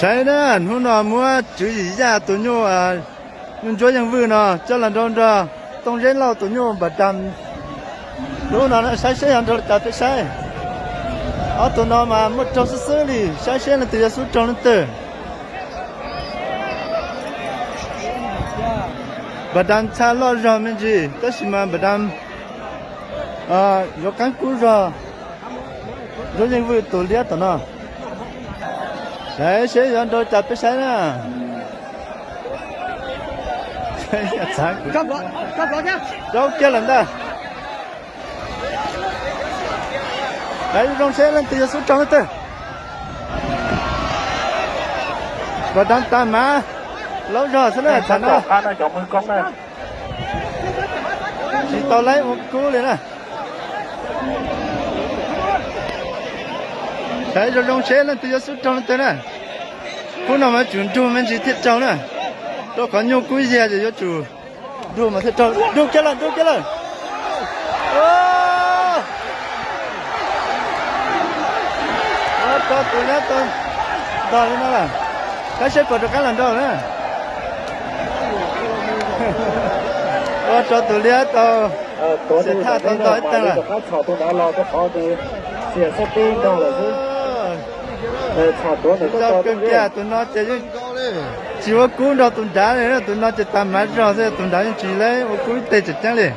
Saib na, hnub no muab Tswv Yim Yaj tus nyuj, nyuj ntsuab yeej vwj no coj los nrau nrog Tooj Zeb Lauj tus nyuj Npam Dam. Hnub no saib seb yuav nrau li cas peb saib. Ob tug no mas muaj raug xwb xwb li, saib seb leej twg yuav xub raug leej twg. Npam Dam txha loj zog me ntsis tab sis mas Npam Dam yuav qeeb kub zog Ntsuab Yeej Vwj tus liab tom no. Saib seb yuav nrau li cas peb saib na. Rau kiag lawm ntag. Saib zoo seb leej twg yuav xub raug leej twg. Npam Dam tag mav laub zog xwb na, thaum no tsis tau laib ua kub li na. Saib zoo zoo seb leej twg yuav xub raug leej twg na. Kub no mas yuav tsum nrug me ntsis thiaj raug na, rau qhov nyuj kub yiag ces yuav tsum nrug mas thiaj raug. Nrug kiag lawm, nrug kiag lawm. Ua rau tus liab tau ntog li no lawm. Saib seb puas rov qab los nrau na. Ua rau tus liab tau xiam thaj tau ntog ib teg lawm. Tsis tau kawg kiag, tus no ces yeej tsis ua kub nrog tus nrad li, tus no ces tag mav zog xwb, tus nrad yeej tsis laib ua kub ib teg tseem ceeb li.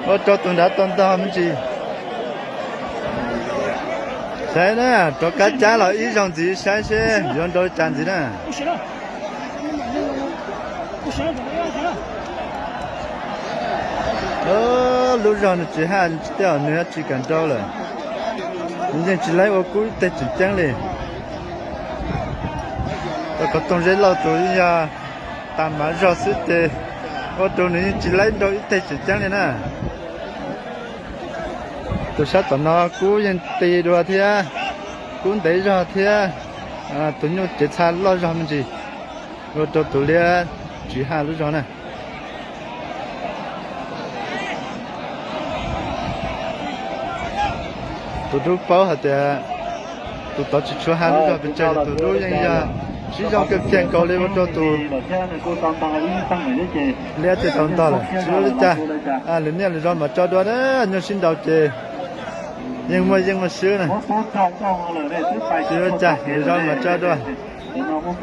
Ua rau tus nrad tau ntog me ntsis. Saib na, rov qab cab los ib zaug ntxiv saib seb yuav nrau li cas ntxiv na. Lub zog nws tsis haj tsis tiaj, nws tsis kam nrau lawm. Nws yeej tsis laib ua kub ib teg tseem ceeb li. Rau qhov Tooj Zeb Lauj tus yeej yog tag mav zog xwb ces ua rau nws yeej tsis laib nrau ib teg tseem ceeb li na. Tus sab tom no kub yeej ti dua thiab, kub ntev zog thiab, tus nyuj cev txha loj zog me ntsis, ua rau tus liab tsis haj lub zog na. Tus dub paub hais tias tus tod tsis tshua haj lub zog pes tsawg, tus dub yeej yog sib zoo kawg kiag nkaus li ua rau tus liab thiaj tau ntog lawm. Tsis ua li cas, lwm niaj lwm zaus mam tso dua na, nyuj sib nraus ces yeej muaj yeej muaj swb na. Tsis ua li cas, lwm zaus mam tso dua.